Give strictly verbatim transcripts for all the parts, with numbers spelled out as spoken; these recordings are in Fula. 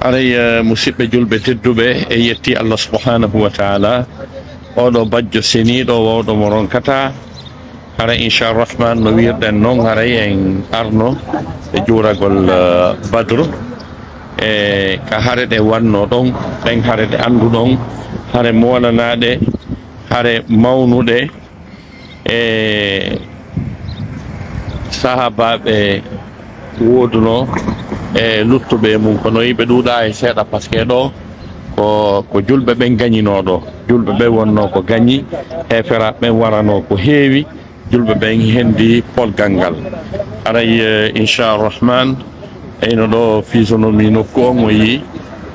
Haray, eh, musidɓe julɓe tedduɓe, e yetti Allah subhanahu wa ta'ala, oɗo bajjo seniiɗo wawɗo mo ronkata. Haray, inchalrahman, no wirɗen noon, haray en arno e juuragol, eh, Badru, e ka hare ɗe wanno ɗon, ɗen hare ɗe annduɗon, hare moolanaɗe, hare mawnuɗe, e sahaabaaɓe woodunoo e luttuɓe e mum, kono yiɓe ɗuuɗaa e seeɗa, par ce que ɗo ko, ko julɓe ɓen gañinoo ɗo. Julɓe ɓen wonnoo ko gañi, heeferaaɓe ɓen waranoo ko heewi, julɓe ɓen hendi polgal ngal. Haray, eh, inchalrahman, eyno ɗo physionomie nokku on o yii,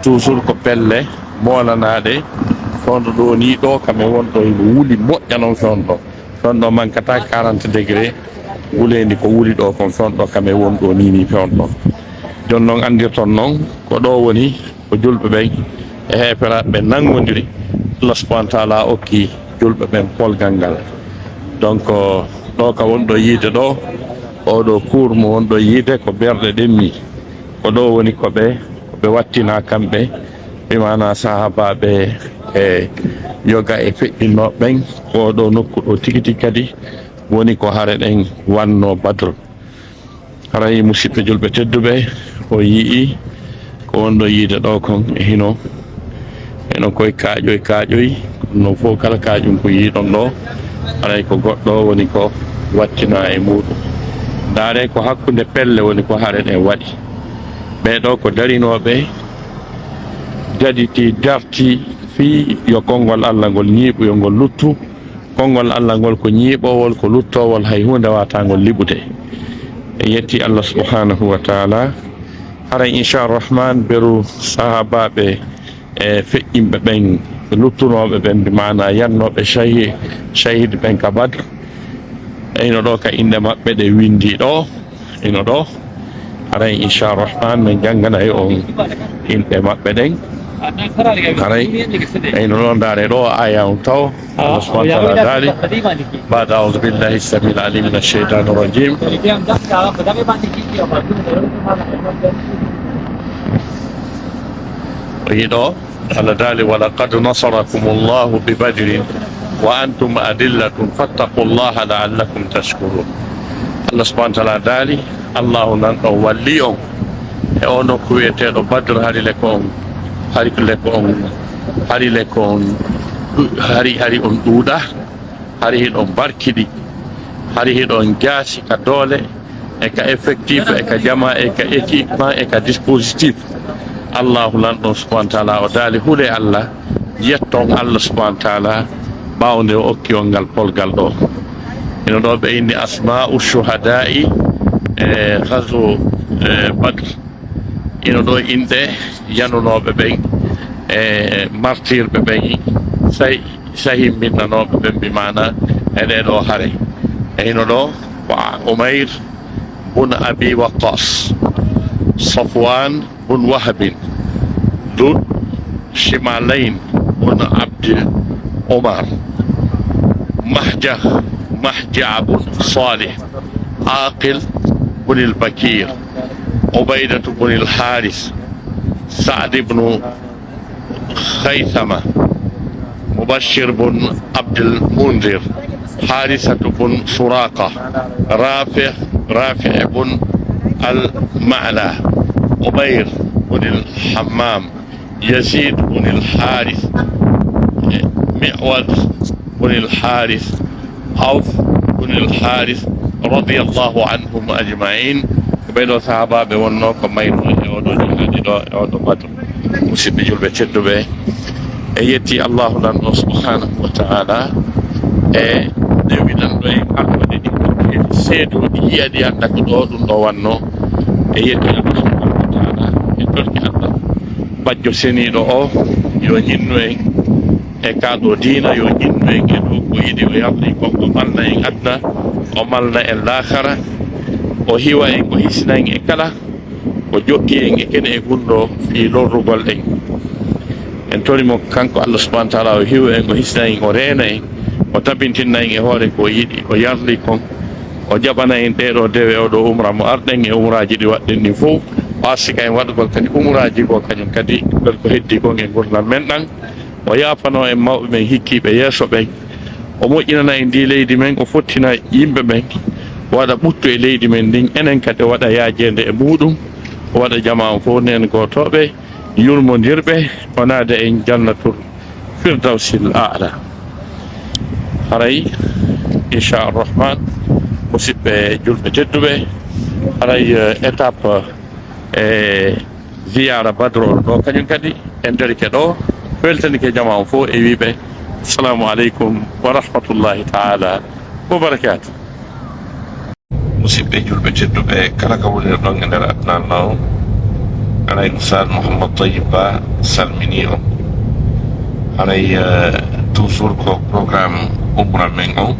toujours ko pelle moolanaaɗe. Fewndo ɗo ni ɗo kam e won ɗo himo wuli moƴƴa noon fewndo. Fewndo mankata quarante degré, wuleendi ko wuli ɗo kon fewndo kam e won ɗo ni ni fewndo. Jooni noon anndirton noon ko ɗo woni ko julɓe ɓen e heeferaaɓe ɓen nanngondiri. Allah subhanahu wa ta'ala okki julɓe ɓen polgal ngal. Donc, ɗo ka wonɗo yiide ɗo, oɗo cours mo wonɗo yiide ko berɗe ɗen ni. Ko ɗo woni ko ɓe, ko ɓe wattina kamɓe, ɓe maana sahaabaaɓe e yoga e feƴƴinnooɓe ɓen. Ko ɗo nokku ɗo tigi tigi kadi woni ko hare ɗen wanno Badr. Haray musidɓe julɓe tedduɓe, o yi'i ko wonɗo yiide ɗo kon e hino, hino koye kaaƴoy kaaƴoy, kono noon fof kala kaaƴum ko yiiɗon ɗo, haray ko goɗɗo woni ko wattina e muuɗum. Ndaare ko hakkunde pelle woni ko hare ɗen waɗi. Ɓee ɗo ko darinooɓe, daditi, darti fii yo konngol Allah ngol ñiiɓu, yo ngol luttu. Konngol Allah ngol ko ñiiɓoowol, ko luttoowol, hay huunde waataangol liɓude. En yetti Allah subhanahu wa ta'ala. Haray, inchalrahman, beru sahaabaaɓe e feƴƴinɓe ɓen, luttunooɓe ɓen, bi maana yannooɓe shahi-, shahid ɓen ka Badr. Eyno ɗo ka inɗe maɓɓe ɗe winndi ɗo. Ino ɗo. Haray, inchalrahman, min jannganay on inɗe maɓɓe ɗen. Haray, ino ɗo, ndaare ɗo, aya on taw. Allah subhanahu wa ta'ala daali, بعد أعوذ بالله السميع العليم من الشيطان الرجيم. O yi ɗo. Allah daali, ولقد نصركم الله ببدر وأنتم أذلة فاتقوا الله لعلكم تشكرون. Allah subhanahu wa ta'ala daali, Allahu nan ɗon walli on e o nokku wi'eteeɗo Badr, hari le ko on, hari le ko on, hari le ko on, hari, hari on ɗuuɗa. Hari hiɗon barkiɗi, hari hiɗon jaasi ka doole, e ka effectif, e ka jama, e ka équipement, e ka dispositif. Allahu lanɗon subhanahu wa ta'ala o daali, hule Allah, yetton Allah subhanahu wa ta'ala, ɓaawo nde o okki on ngal polgal ɗo. Ino ɗo ɓe inni asma'u shuhada'i, e, ghazwu, e, Badr. Ino ɗo inɗe yanunooɓe ɓen, e martirɓe ɓen, say-, sahimminnanooɓe ɓen, bi maana e ɗee ɗo hare. E ino ɗo ko Umayr bun Abi Waqqas, Safwan bun Wahabin, Dul Shimalayn bun Abdi Umar, Mahja, Mahja bun Salih, Aqil bun al-Bakir, Ubaidatu bun al-Haris, Sa'd ibn Khaythama, Mubashir bun Abdul Munzir, Harisatu bun Suraqa, Rafi', Rafi' bun al-Ma'la, Umair bun al-Hammam, Yazid bun al-Haris, Mi'wad bun al-Haris, Awf bun al-Haris, radiyallahu anhum ajma'in. Ko ɓee ɗo sahaabaaɓe wonnoo ko maynoo e oɗo jihaadi ɗo, e oɗo Badr. Musidɓe julɓe tedduɓe, e yetti Allahu lanɗo subhanahu wa ta'ala, e nde wiɗan ɗo e alfade ɗi seedooɗi yiyaɗi annda ko ɗo ɗum ɗo wannoo. E yetti Allah subhanahu wa ta'ala, e torki Allah. Bajjo seniiɗo o, yo ñinnu en e kaa ɗo diina, yo ñinnu en e ɗo ko yiɗi o yarli kon, o malna en aduna, o malna en laakara, o hiwa en, o hisna en e kala ko jokki en e kene e gunndo fii lorrugol en. En tori mo kanko Allah subhanahu wa ta'ala, o hiwa en, o hisna en, o reena en, o tabintinna en e hoore ko o yiɗi, o yarli kon. O jaɓana en ɗee ɗoo dewe, oo ɗoo umra mo arɗen e umraaji ɗi waɗɗen ɗin fow. O arsika en waɗugol kadi umraaji goo, kañum kadi, ngol ko heddii kon e ngurndan men ɗan. O yaafanoo en mawɓe men hikkiiɓe yeeso ɓen. O moƴƴinana en ndii leydi men, o fottina yimɓe ɓen, o waɗa ɓuttu e leydi men ndin, enen kadi o waɗa yaajeende e muuɗum, o waɗa jamaa on fof neen gootooɓe, yurmondirɓe, o naada en jannatul firdawsil aala. Haray, inchalrahman, musidɓe julɓe tedduɓe, haray, eh, étape, eh, ziyaara Badru on ɗo, kañum kadi en darike ɗo, weltanike jamaa on fof e wiiɓe, assalamu aleykum wa rahmatullahi taala wa barakatuh. Musidɓe julɓe tedduɓe, kala ka wonirɗon e nder aduna Allah on, haray Oustaz Mouhammad Tayyib Ba salminii on. Haray, eh, toujours ko programme umra men on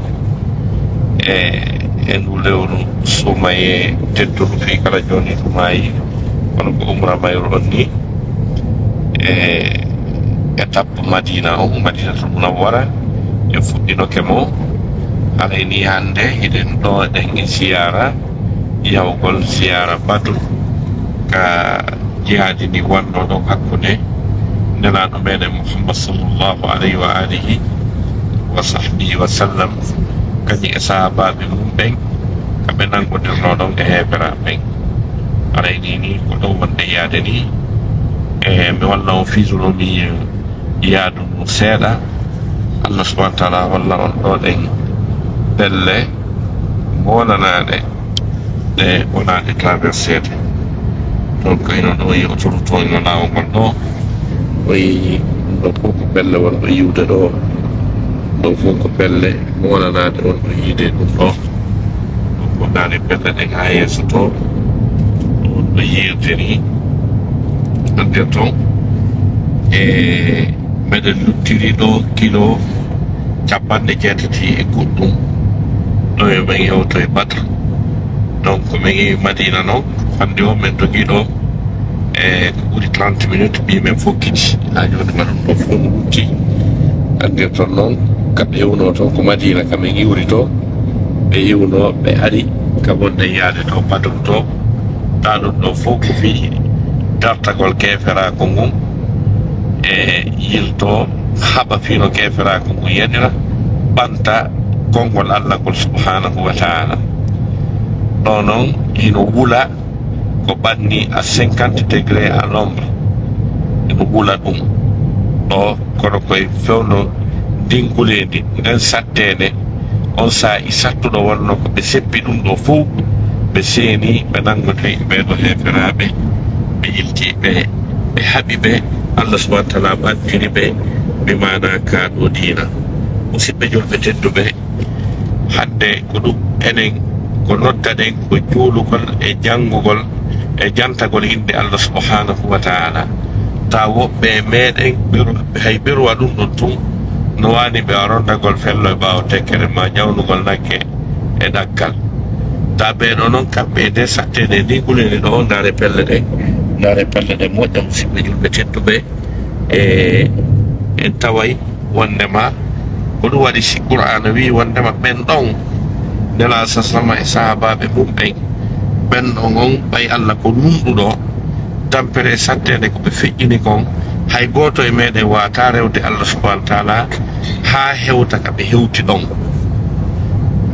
e, e ndu lewru suumayee tedduru fii kala jooni ɗumaayi, kono ko umra mayru on ni. E étape Madina on, Madinatul Munawwara, en fuɗɗinoke mo. Haray ni hannde hiɗen ɗo ɗen e ziyaara, yahugol ziyaara Badru ka jihaadi ndi wonnoo ɗon hakkunde Nelaaɗo meɗen Muhammad sallallahu alayhi wa alihi wa sahbihi wa sallam, kañum e sahaabaaɓe mum ɓen, ka ɓe nanngodirnoo ɗon e heeferaaɓe ɓen. Haray ni, ni ko ɗon wonde yaade ni, e mi walla on fiisunomi yaadu ndu seeɗa. Allah subhanahu wa taala walla on ɗo ɗen pelle molanaaɗe, ɗe wonaaɗe traverseede. Donc, ino ɗo yi autoroute o, ino laawol ngol ɗo. O yi ɗum ɗo fof ko pelle wonɗo yiwde ɗo. Ɗo fof ko pelle molanaaɗe wonɗo yiide ɗum ɗo. Ɗum ko naane pelle ɗen haa yeeso to. Ɗum ɗo yiirde ni. Annder toon. E meɗen luttiri ɗo kilo capanɗe jeetati e goɗɗum. Ɗo e men yewto e Badr. Donc, min ngi Madina noon, hannde o min dogii ɗo e ko ɓuri trente minutes, ɓii men fokkiti. Haa jooni ma ɗum ɗo fof no lutti. Anndirton noon, ka ɓe iwnoo to, ko Madina ka min iwri to. Ɓe iwnoo, ɓe ari ka bonde yaade to Badru to. Taa ɗum ɗo fof ko fii dartagol keeferaaku ngun e yilto haɓa fii no keeferaaku ngun yanira, ɓanta konngol Allah ngol subhanahu wa taala. Ɗo noon hino wula ko ɓanni à cinquante degrés à l'ombre. Hino wula ɗum ɗo, kono koye fewndo ndin nguleendi, nden satteende, on saa'i sattuɗo wonno ko ɓe seppi ɗum ɗo fow, ɓe seeni, ɓe nanngotoyi ɓee ɗo heeferaaɓe, ɓe ilti ɓe, ɓe haɓi ɓe, Allah subhanahu wa taala ɓantini ɓe, bi maana kaa ɗo diina. Musidɓe julɓe tedduɓe, hannde ko ɗum enen ko noddaɗen ko juulugol e janngugol e jantagol innde Allah subhanahu wa taala. Taa woɓɓe e meɗen ɓeru, hay ɓeru waɗum ɗum tun, no waani ɓe a rondagol fello e ɓaawo tekkere ma ñawnugol nagge e ɗaggal. Taa ɓee ɗoo noon, kamɓe e nde satteende ndi nguleendi ɗo, ndaare pelle ɗe, ndaare pelle ɗe moƴƴa, musidɓe julɓe tedduɓe. E en taway wondema ko ɗum waɗi si Qur'aana wi'i wondema ɓen ɗon, Nelaaɗo sa sallam e sahaabaaɓe mum ɓen, ɓen ɗon on, ɓay Allah ko nunɗuɗo, tampere e satteende ko ɓe feƴƴini kon, hay gooto e meɗen waawataa rewde Allah subhanahu wa taala haa hewta ka ɓe hewti ɗon.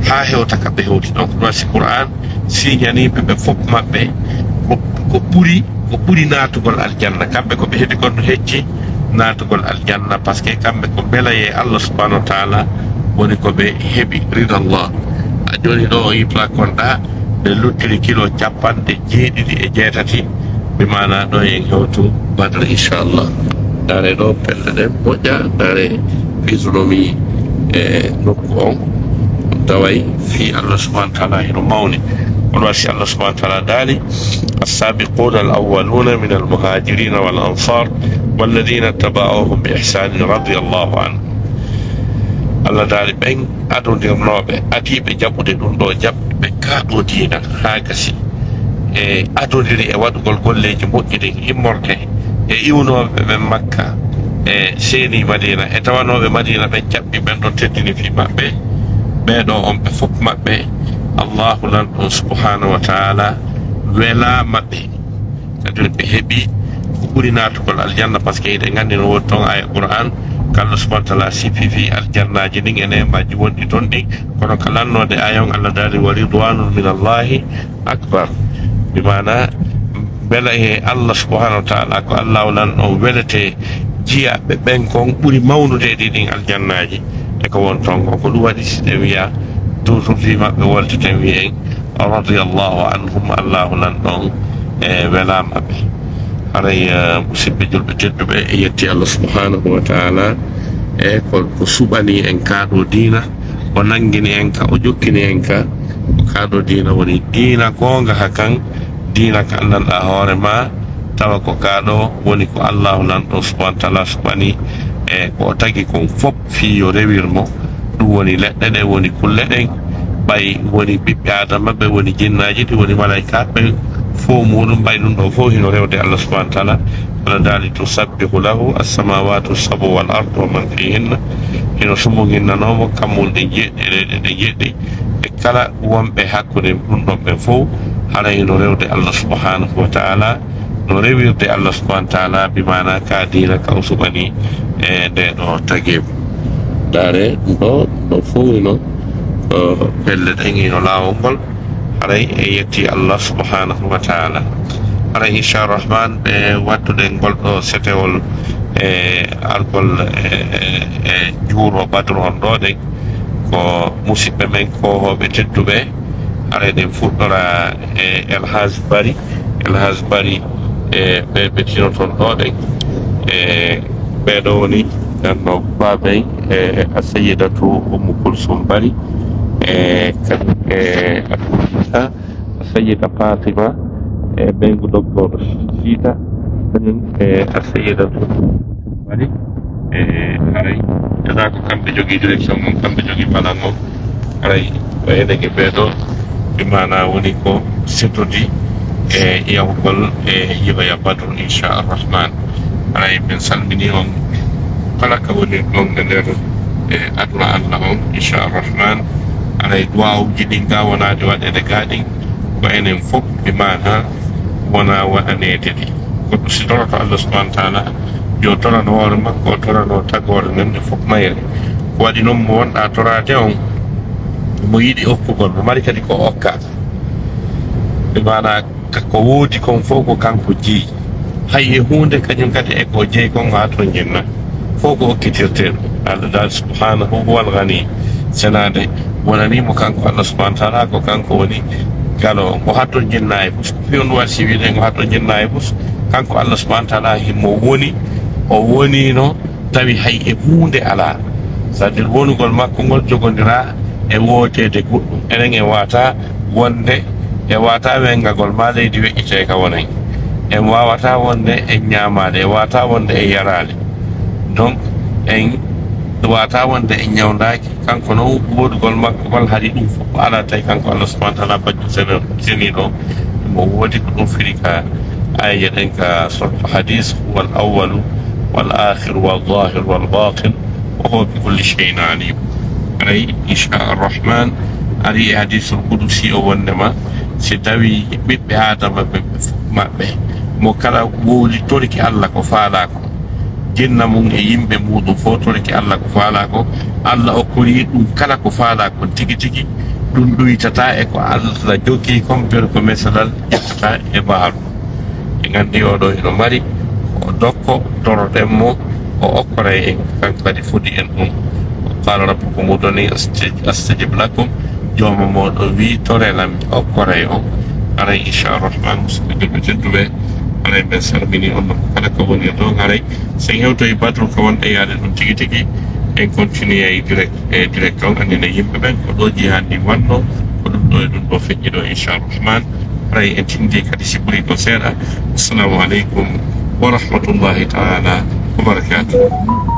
Haa hewta ka ɓe hewti ɗon. Ko ɗum waɗi si Qur'aan siiñanii ɓe, ɓe fof maɓɓe ko, ko ɓuri, ko ɓuri naatugol aljanna. Kamɓe ko ɓe heɓi kon no hecci naatugol aljanna, parce que kamɓe ko mbelayee Allah subhanahu wa taala woni ko ɓe heɓi, ridallah. A jooni ɗo o yipla kon ɗa, ɓe luttiri kilo capanɗe jeeɗiɗi e jeetati, bi maana ɗo en hewtu Badr, inchallah. Ndaare ɗo pelle ɗen moƴƴa, ndaare physionomie e nokku on, taway fii Allah subhanahu wa taala hino mawni. Kono wasi Allah subhanahu wa taala daali, السابقون الأولون من المهاجرين والأنصار والذين اتبعوهم بإحسان رضي الله عنهم. Allah daali ɓen adondirnooɓe, adiiɓe jaɓude ɗum ɗo, jaɓɓe kaa ɗo diina haa gasi, e adondiri e waɗugol golleeji moƴƴi ɗin immorde e iwnooɓe ɓen Makka, e seeni Madina, e tawanooɓe Madina ɓen jaɓɓi ɓen ɗon teddini fii maɓɓe. Ɓee ɗoo on ɓe fof maɓɓe, Allahu Lanɗo subhanahu wa taala welaama ɓe. Kadi ɓe heɓi ko ɓuri naatugol aljanna, par ce que eɗen nganndi no woodi toon aya Qur'an, ko Allah subhanahu wa taala sifi fii aljannaaji ɗin e neemaaji wonɗi toon ɗin, kono ka lannoode aya on, Allah daali, "Wa ridwanun min Allahi akbar." Bi maana, mbela e Allah subhanahu wa taala, ko Allahu lan on welete jiyaaɓe ɓen kon ɓuri mawnude e ɗi ɗin aljannaaji e ko won toon ko. Ko ɗum waɗi si ɗen wiya, toujours fii maɓɓe wolteten wiyen, "Radiyallahu anhum", Allahu lan ɗon e welaama ɓe. Haray, eh, musidɓe julɓe tedduɓe, e yetti Allah subhanahu wa taala e ko, ko suɓani en kaa ɗoo diina, o nanngini en ka, o jokkini en ka. Ko kaa ɗoo diina woni diina goonga hakan, diina ka anndanɗaa hoore maa, tawa ko kaa ɗoo woni ko Allahu lan ɗon subhanahu wa taala suɓani, e ko o tagi kon fof fii yo rewir mo. Ɗum woni leɗɗe ɗen, woni kulle ɗen, ɓay woni ɓiɓɓe Aadama ɓe, woni jinnaaji ɗi, woni malaykaaɓe ɓen, fof muuɗum, ɓay ɗum ɗoo fof hino rewde Allah subhanahu wa taala. Allah daali, "Tusabbihu lahu as-samawatu sabu wal ardu wa man fihinna." Hino sumunginnanoo mo kammuuli ɗin jeeɗiɗi e leyɗe ɗen jeeɗiɗi, e kala wonɓe hakkunde ɗum ɗon ɓen fof, haray hino rewde Allah subhanahu wa taala. No rewirde Allah subhanahu wa taala, bi maana ka diina ka o suɓani e nde ɗoo tageefu. Ndaare ɗum ɗoo, ɗum ɗoo fof hino, eh, pelle ɗen hino laawol ngol. Haray e yetti Allah subhanahu wa taala. Haray inchalrahman ɓe wadduɗen ngol ɗoo setewol e argol e, e, e juuro Badru on ɗoo ɗen. Ko musidɓe men koohooɓe tedduɓe, haray eɗen fuɗɗora e El Hadj Bari. El Hadj Bari, e ɓe ɓe tinoton ɗoo ɗen. E ɓee ɗoo woni ɗan no baabey, e a Sayyidatu Ummu Kulsum Bari, e kadi e a Sayyida Fatima, e ɓeyngu Docteur Sita, kañum e a Sayyidatu Bari. E haray, tata ko kamɓe jogii direction on, kamɓe jogii balan on. Haray, ko enen e ɓee ɗoo, bi maana woni ko setodi e yahugol e yiloya Badru, inchalrahman. Haray, min salmini on kala ka woni ɗon e nder e aduna Allah on, inchalrahman. Haray, duwaawuji ɗin ga wonaade waɗeede ga ɗin, ko enen fof, bi maana wona waɗaneede ɗi. Goɗɗo si toroto Allah subhanahu wa taala, yo torano hoore makko, o torano tagoore nden e fof mayre. Ko waɗi non mo wonɗaa toraade on, mo yiɗi okkugol, mo mari kadi ko okka. Bi maana ka ko woodi kon fof ko kanko jeyi. Hay e huunde kañum kadi e ko jeyi kon haa to jinna. Fof ko okkitirtee ɗum. Allah daal subhanahu huwal ghani. Senaade wonanii mo kanko Allah subhanahu wa taala, ko kanko woni galo. Ngo hatto jinna e fus. Ko fewndo waɗi si wiide ngo hatto jinna e fus. Kanko Allah subhanahu wa taala himo woni, o wonino tawi hay e huunde alaa. C'est-à-dire wonugol makko ngol jogondiraa e wooteede goɗɗum. Enen en waawataa wonde, en waawataa weñngagol maa leydi weƴƴitee ka wonen. En waawataa wonde en ñaamaali, en waawataa wonde en yaraali. Donc, en waawataa wonde en ñawndaaki. Kanko noon, woodugol makko ngol hari ɗum fof ko alaa, tawi kanko Allah subhanahu wa taala bajjo seniiɗo, mo woodi ko ɗum firi ka aayeeje ɗen ka sorto hadis, "Huwa al awwalu wal aakhiru wal zaahiru wal baatin, wa huwa bi kulli shay'in alim." Haray, inchalrahman, ari e hadisul qudusi o wondema, si tawi ɓiɓɓe Aadama ɓe, ɓe fof maɓɓe, mo kala wowli toriki Allah ko faalaa ko, jinna mum e yimɓe muɗum fof toriki Allah ko faalaa ko, Allah okkori ɗum kala ko faalaa kon tigi tigi, ɗum ɗuytataa e ko Allah jogii kon, mbiyata ko mesalal ƴettataa e baaru. En nganndi oɗo hino mari, o dokko, toroɗen mo, o okkoray en, kanko kadi fodi en ɗum. Qala rabbukum ud'uni astaj-, astajib lakum, jooma mooɗon wi, tore lan, mi okkoray on. Haray, inchalrahman, musidɓe julɓe tedduɓe, haray, min salmini on no kala ka woni ɗon. Haray, si en hewtoyi Badru ka wonɓe yaade ɗum tigi tigi, en continuer direct, e direct on, anndina yimɓe ɓen ko ɗo jihad ndi wanno, ko ɗum ɗo e ɗum ɗo feƴƴi ɗo, inchalrahman. Haray, en tindi kadi si ɓuri ko seeɗa. Assalamu aleykum wa rahmatullahi taala wa barakatuh.